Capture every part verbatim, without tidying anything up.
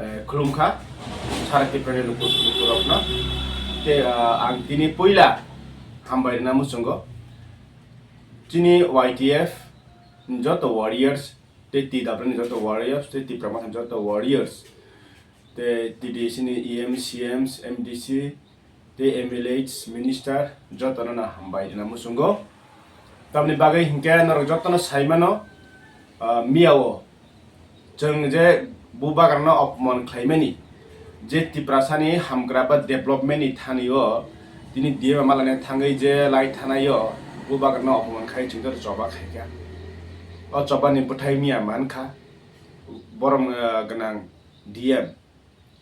Eh, khulumkha, sara Tiprani luku-, lukurokno. Te, ah, ang tini puila hambai rwna muchungo. Chini Y T F ni joto warriors, tei T W ni joto warriors, tei Tipra Motha ni joto warriors, tei T D C ni E M, C Ms, M D C, tei M L As, minister, jotono no hambai rwna muchungo. Tamni bagwi hinkhe norok jotono saimano, ah, miyao chwng je bubagrano opman khlaimani, je Tiprasani hamkra ba development ni thani o tini D M malani thangwi je lai thanai o bubagrano opman khai chwng joto choba khaikha. O chobani bwthai miya mankha borom, ah, gwnang D M.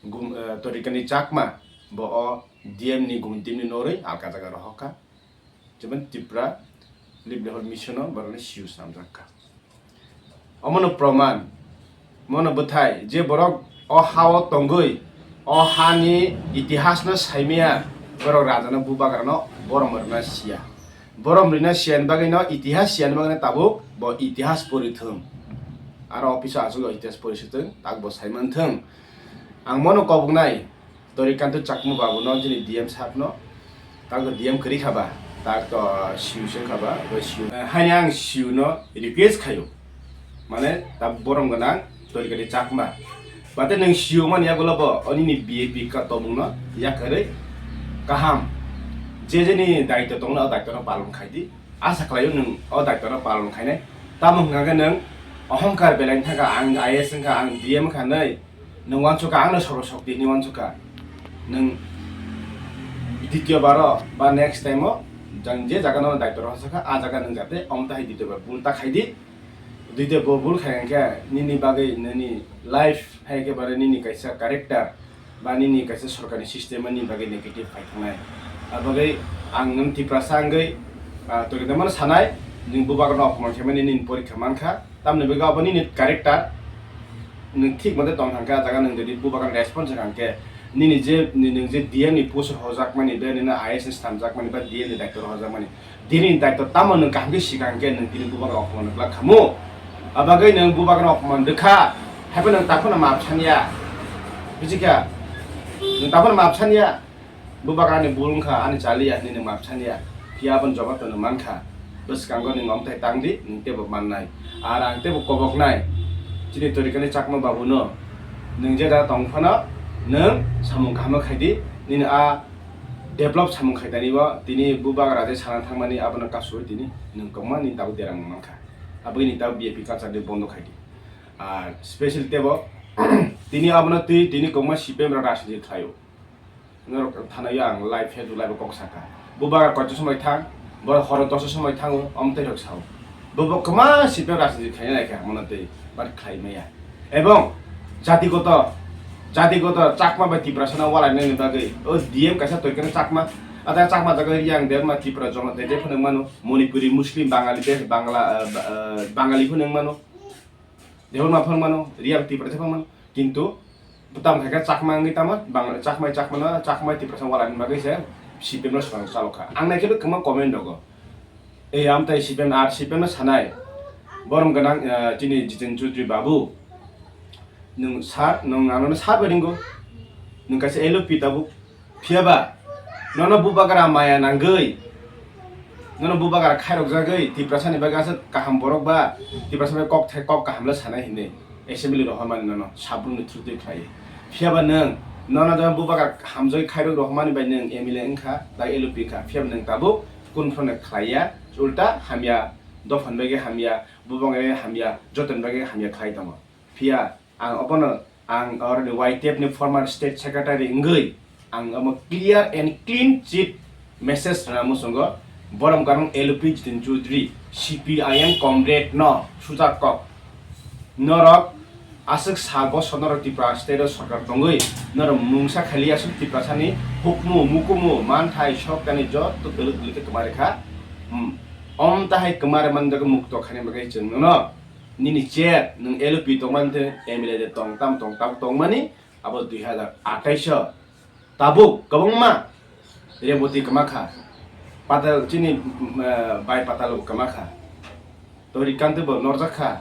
Gum-, eh, Torikani Chakma bo o D M ni gumtimni norwi alka jaga rohorkha. Jemon Tripura Livelihood Mission o borokni C U swnamjakkha. Omono proman, mono bwthai je borok o ha-o tongwi o hani itihasno saimaya, borok rajano bubagrano borom rwna siya. Borom rwna siyani bagwino, itihas siyani bagwino tabuk bo itihas pori thung. Aro office o aswk itihas pori se thung, tak bo saiman thung. Ang mono koboknai, Torikanta Chakma babu no, chini D M sir no, tak to D M kwrwi kha ba, tak to C U se wngkha ba, bo C U. Haini ang C U no request khaio, mane ta borom gwnang Torikanta Chakma. Bate nwng C U mani yagulo bo, o nini B A P ka tobung no yakarwi kaham. Je je ni daityo tongna, o daityo no palon khai di. Asa khlaio nwng o daityo no palon khainai. Tamo hwnkha khe nwng ohongkar belai thangkha, ang I A S wngkha, ang D M wngkha nai. Nwng uansukha, ang no sorok sok di hinwi uansukha. Nwng dityo baro ba next time o jang je jaga no daityo rw sakha, a jaga nwng jate omo tahai dityo bar bul ta khai di. Dityo bo bul khai hwnkhe nini bagwi nini life hai khe bare nini kaisa character ba nini kaisa sorkarni system ni bagwi negative phai thangnai. A bagwi ang nwng Tiprasa wngwi, ah, Torikanta mano sanai, nwng bubagrano opman khaimani nini porikha mankha. Tamni bagwi abo nini character, nwng thik mate tong thangkhe, a jaga nwng jodi bubagrano response rwkha hwnkhe, nini je, ni-, nwng je D M ni post hojakmani, be nini I A S ni swnamjakmani, ba D M ni daityo hojakmani, D M ni daityo tamo nwng kaham khe sikha hwnkhe, nwng tini bubagrano opman rwglak khamu. Abagwi nwng bubagrano opman rwkha, haiphano nwng taphano maap sanya, buchikha? Nwng taphano maap sanya. Bubagra ani bul wngkha, ani chaliya hinwi nwng maap sanya, phiya aboni jobab to nwng mankha. Bwskango nwng omthai tang di, nwng teibo mannai. Ar ang teibo koboknai, chini Torikanta Chakma babuno, nwng je jaga tong phano, nwng samung kaham khai di, nini a develop samung khai tani bo, tini bubagra je sana thangmani abono kasui tini nwng kwbangma nini tabuk derang mankha. Aboni tabuk B A P culture de bondo khai di. Ar special teibo, tini abono twi, tini kwbangma C P M rok rajniti khlaio. Norok thanaio ang live, Facebook live o kok sakha. Bubagra koito somoi thang, bo horo doso somoi thango, omtwi rok sao. Bobo kwma sipra rajniti khaina naikha, mono twi, but khlai maya. Ebong jatigoto, jatigoto Chakma bai Tiprasano walainani bagwi, o D M kaisa Torikanta Chakma, ada Chakma jaga Riyang Debbarma Tipra Jonata de phano wngmano, Manipuri Muslim Bangali de Bangla, eh, ba-, eh, Bangali phano wngmano. Debbarma phano wngmano, Riyang Tipra de phano wngmano. Kintu bwtang hai khe Chakma wngwi tamo, bang Chakmai Chakmano, Chakmai Tiprasa walani bagwi se C P M no swkang chalokha. Ang naikhe bw kwma comment rogo. E, amtai C P M, ar C P M no sanai. Borom gwnang, eh, chini Jiten Chaudhary babu. Nwng sir, nwng ano sir bai ringo. Nwng kaisa L O P tabuk. Phiya ba, nono bubagra maya nangwi, nono bubagra khairokjagwi, Tiprasani bagwi aswk kaham borok ba, Tiprasani bagwi kok thai kok kaham le sanai hinwi assembly rohormani nono sabrumni through twi khlaiwi. Phiya ba nwng, nono jemon bubagra hamjagwi khairok rohormani bai nwng M L A wngkha, tei L O P wngkha, phiya ba nwng tabuk kunu phano khlaiya, ulta hamya, dophani bagwi hamya, bubagra hamya, jotoni bagwi hamya khlai tongo. Phiya ang obono, ang oroni Y T F ni former state secretary wngwi ang omo clear and clean chit message rwna muchungo, borom gwnang L O P Jiten Chaudhary, C P I M comrade no sujak kok. Norok aswk sal bosor norok Tripura state o sorkar tongwi norok mungsa khaili aswk Tiprasani hukmu, mukumu, manthai, soktani joto twlwk twlwk khe kwma rwkha. Hmm. Om tahai kwma rwmani bagwi mukto khaina bagwi chwng nono nini chair, nwng L O P tongmani tei M L A de tong tam tong tabuk tongmani, abo dui hazar athais o tabuk kwbangma Reboti kwma kha, Patal chini, mm, eh, bai Patal bo kwma kha, Torikanta bo norjak kha,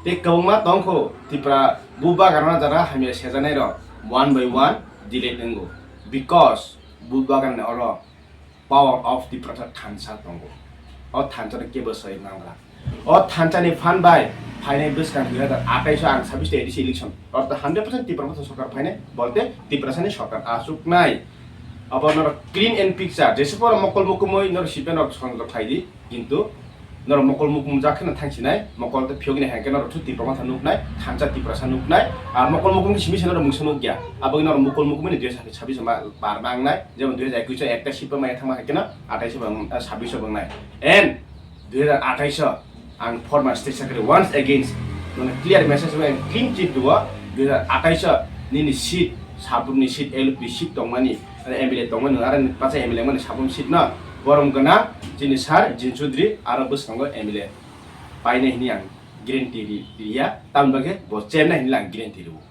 Tei kwbangma tongkho Tripura bubagrano jara hamya sejanai rok one by one delete wngo, because bubagrani oro power of Tiprasa thansa tongo. O thansa no kebo soi mangra. O thansa ni phan bai phainai bwskang dui hazar atais o ang sabis ta A D C election, ortho hundred percent Tipra Motha sorkar phainai, bolte Tiprasa ni sorkar achuknai. Abo norok clean and picture, jesa pora mokol mukumui norok sipen rok sonjok khlai di, kintu norok mokol mukum jak kheno thangsinai, mokol tei phiyogini hai khe norok thu Tipra Motha nuknai, thansa Tiprasa nuknai, ar mokol mukum simi se norok mungsa nukya. Abo norok mokol mukumui ni dui hazar sabis ma bar mangnai, jemon dui hazar ekush o ekta seat bai maya thangma hai kheno atais bang, sabis o bangnai. And dui hazar atais o ang former state secretary once again nono clear message bai clean chit duo, dui hazar atais o nini seat, Sabrum ni seat, L P seat tongmani, M L A tongmani, aro pacha M L A mani Sabrum seat no borom gana chini sir Jin Chaudhary aro bwskango M L A painai hini ang guarantee ri-, riya, tamni bagwi bo chennai hini ang guarantee rwo.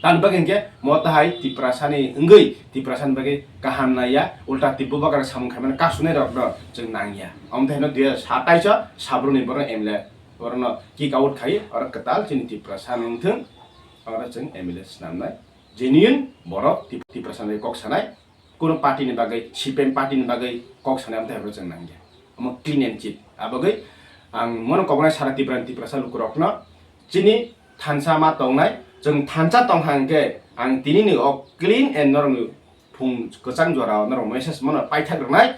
Tamni bagwi hwnkhe mo tahai Tiprasani wngwi Tiprasani bagwi kaham naiya, ulta tei bubagra samung khaimani kasunai rokno chwng nangya. Omo thaino dui hazar satais o Sabrumni borok M L A borokno kick out khai, oro kwtal chini Tiprasa wngthwng, oro chwng M L A swnamnai. Genuine borok Tip-, Tiprasani kok sanai, kuno party ni bagwi, C P M party ni bagwi kok sanai, omo thaino chwng nangya. Omo clean and cheap. Abagwi ang mono koknai sara Tiprani Tiprasa lukurokno chini thansa ma tongnai, chwng thansa tongkha hwnkhe ang tinini o clean and norokni phung kwchang jorao norok message mono paithak rwnai.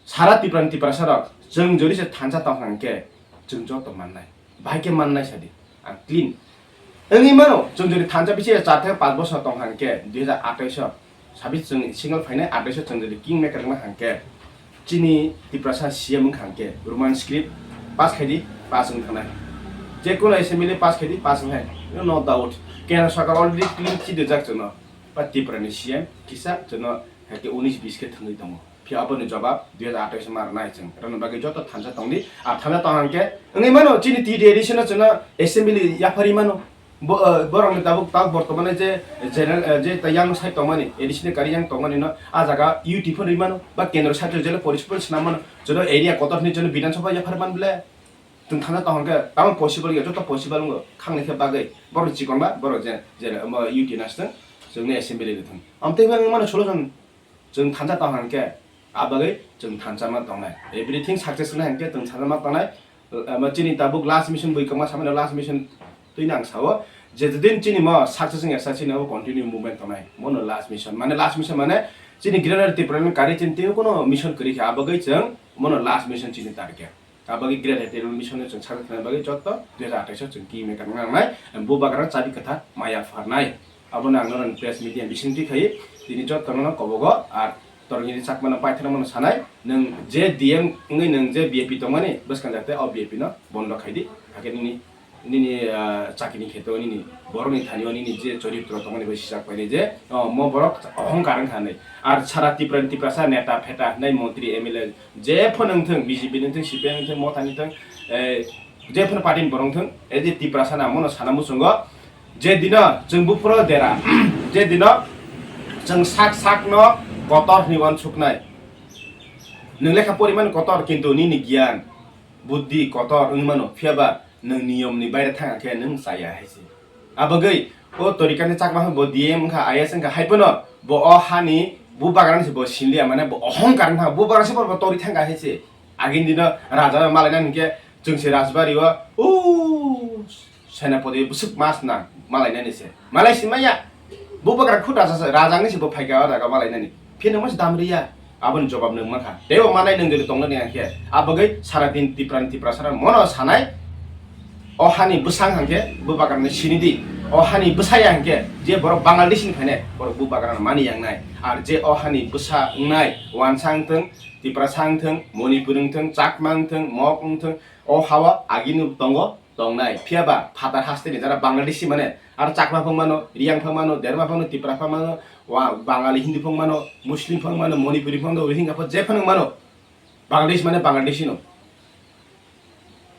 Sara Tiprani Tiprasa rok chwng jodi se thansa tongkha hwnkhe chwng joto mannai, bahai khe mannai sadi ang clean wngwi mano. Chwng jodi thansa bisi char theke panch bosor tongkha hwnkhe dui hazar atais o sabi chwng single phainai, atais o chwng jodi king maker wngma hwnkhe chini Tiprasa C M wngkha hwnkhe Roman script pass khaidi, pass wng thangnai. Je kono assembly pass khaidi, pass wngnai, no doubt. Kendra sarkar already clean chini rijak chwngno, ba Tiprani C M kisa chwngno hai khe unis bis khe thwngwi tongo. Phiya aboni jobab dui hazar atais ma rwnai chwng. Rwna bagwi joto thansa tongdi. A thansa tong hwnkhe wngwi mano chini T D A D C no chwngno assembly yapharwi mano. Bo, eh, borokni tabuk, tabuk bortomane je general, eh, je ta yang side tongmani, A D C ni kari yang tongmani no, a jaga U T phano rwi mano, ba kendro side o jele porishkar swnam mano, joto area kotor hwnwi joto Bidhan Sabha yapharwi man bole. Chwng thansa tong hwnkhe tamo possible ya, joto possible wngo, khangni khe bagwi. Borok chikon ba, borok je, je, omo U T nastung, chwngno assembly rwthwng. Amtwi wngmano solution. Chwng thansa tong hwnkhe, a bagwi chwng thansa ma tongnai. Everything success wngnai hwnkhe chwng thansa ma tongnai. Amo chini tabuk last mission bui kwma samani last mission twino ang sao. Jetodin chini mo success wngya sa chini abo continue movement tongnai. Mono last mission. Mane last mission mane chini Greater Tipraland kari chini teibo kono mission kwrwi kha. A bagwi chwng mono last mission chini target. Abagwi Greater Tipraland Mission no chwng sakha khlai bagwi joto dui hazar atais o chwng key maker wngna nangnai, bubagra chabi kwthar maya pharnai. Abono ang norokni press media bisingtwi khai tini jotono kobogo ar torgini chakmano paithakmano sanai, nwng je D M wngwi nwng je B A P tongmani bwskang jate o B A P no bondo khaidi, hakhe nini, nini, ah, chakini kheto nini borokni thani o nini je choritro tongmani bai sijak painai je, oh, mo borok ohongkar wngkha hinwi. Ar sara Tiprani Tiprasa neta pheta hinwi montri M L A je phano wngthung, B J P ni wngthung, C P I M ni wngthung, Motha ni wngthung, eh, je phano party ni borok wngthung, eh, je Tiprasa na mono sana muchungo, je dino chwng buphuru dera, je dino chwng sak sak no kotor hinwi uansuknai. Nwng lekha porimani kotor, kintu nini giyan, buddhi kotor wngwi mano, phiyaba nwng niyom ni baire thangkha khe nwng chaya hai se. Abagwi o torikani chakma bo D M wngkha, I A S wngkha, hai phano bo o hani bubagrani se bo sinliya, mane bo ohongkar wngkha, bubagra se bo tori thangkha hai se. Agini dino raja malaina hinkhe chwng se rajbari o, o senapati bwswk mas nang malainani se. Malai si maya. Bubagra khud raja se, rajangni se bo phaikha o jaga malainani. Phino mas damriya. Aboni jobab nwng mankha. Teibo manai nwng jodi tongnani hwnkhe, abagwi sara din Tiprani Tiprasa rok mono sanai, o hani bwsang hwnkhe bubagrani sinidi, o hani bwsaya hwnkhe je borok Bangladesh ni phainai, borok bubagrano mani yangnai. Ar je o hani bwsa wngnai, Wansa wngthung, Tiprasa wngthung, Manipuri wngthung, Chakma wngthung, Mok wngthung, o hao agini tongo, tongnai, phiyaba phatar hasteni jara Bangladeshi mane, aro Chakma phang mano, Riyang phang mano, Derma phang mano, Tipra phang mano, wa-, Bangali Hindi phang mano, Muslim phang mano, Manipuri phang mano, Rohingya phang je phano mano, Bangladesh mane Bangladeshi no.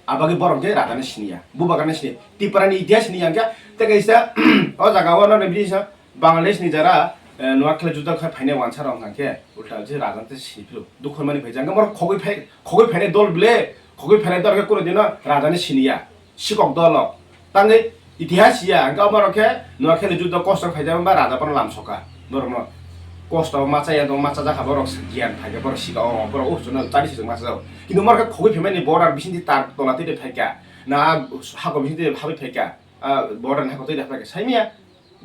Abagwi borok je rajani siniya, bubagrani siniya, Tiprani itihas siniya hwnkhe, tei kaisa o jaga o nang bini sa Bangladesh ni jara, eh, Noakhali juda khai phainai Wansa rok hwnkha khe ulta je raja tei sini philo. Dukhu mani phai jang borok khogwi phai, khogwi phainai dol bile, khogwi phainai dol khe kunu dino rajani siniya. Sikok dol rok, Tangwi itihas ya, hwnkhe omo rok khe nokhe ni judo kosto khaijak ba raja phano lam soka. Borok no kosto ma chaya tong ma chajak ha borok giyan phaikhe borok sika o borok uh chuno tari sijak ma chajak. Kintu omo rok khe khogwi phaimani border bising di tar tola twi phaikha. Na hako bising di habwi phaikha. Ah, border ni hako twi phaikha. Saimya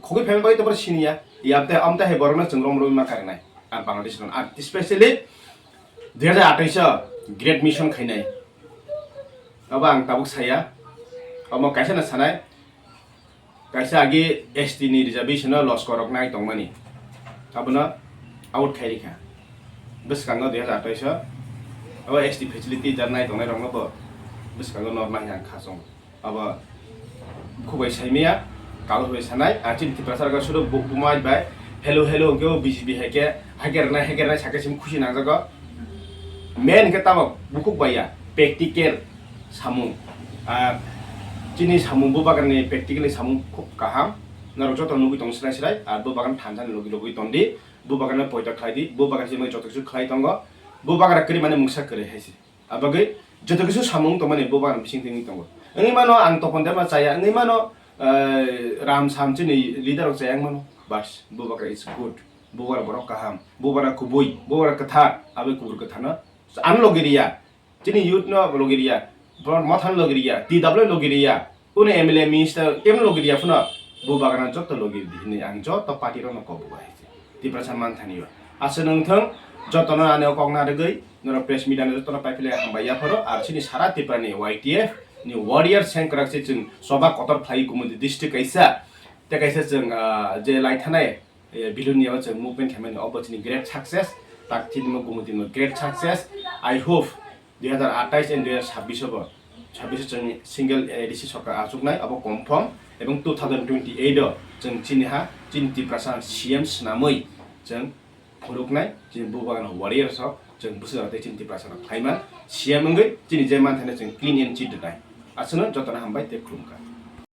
khogwi phaimani bagwi to borok siniya. Yabte amte hai borok no chwng rom rom ma karnai. Ah, Bangladesh rok. Ah, especially dui hajar athais o Great Mission khainai. Abo ang tabuk saya. Omo kaisa na sanai. Kaisa agi S T ni reservation o loskor rok nai tongmani. Abono out khai rikha. Bwskango dui hajar athais o abo S T facility jar nai tongnai rokno bo bwskango norma hai ang khachong. Abo khubai saimaya, kalo bai sanai, ah, chini Tiprasa rok sudu bu-, bumai bai, hello, hello, hwnkhe o B J P hai khe, hai khe rwnai, hai khe rwnai, sakhe simi khusi nangjago. Main hwnkhe tamo bukhuk bai ya, practical samung. Ah, chini samung, bubagrani practical ni samung khub kaham. Norok joto nugwi tong srai srai, ah, bubagrani thansa ni logi logi tong di, bubagrano poito khlai di, bubagrani joto kisu khlai tongo, bubagra kwrwi mani mungsa kwrwi hai se. Abagwi joto kisu samung tongmani bubagrani bising twi wngwi tongo. Wngwi mano ang Topon Debbarma chaya, wngwi mano, eh, Ram Sam chini leader rok chaya wngmano. But bubagra is good. Bubagra borok kaham. Bubagra kubui. Bubagra kwthar. Aboni kubur kwtharno ano logi riya. Chini youth no logi riya. Borok mothano logi riya. T W logi riya. Uni M L A minister kemno logi riya phano bubagrano joto logi di hinwi ang joto party rokno kok bubai hai se. Tiprasa manthani o. Aswk nung thung, jotono ani o kok narwgwi, norok press media no jotono paipilai hambai yapharo, ar chini sara Tripura ni Y T F ni warrior sengkrak se chwng choba kotor khlai Gumoti district kaisa, tei kaisa chwng, ah, je lai thanai, eh, Bilonia o chwng movement khaimani, obo chini great success, tak chini mo Gumoti mo great success. I hope dui hajar athais and dui hajar sabbish o bo, sabbish o chwng single A D C sorkar achuknai, abo confirm, ebong two thousand twenty eight o chwng chini ha, chini Tiprasa C M swnamwi chwng phunuknai, chini bubagrano warriors rok chwng bwswk tei chini Tiprasa rok khlaiman, C M wngwi chini je manthano chwng clean and cheat rwnai. Aswkno jotono hambai tei khulumkha.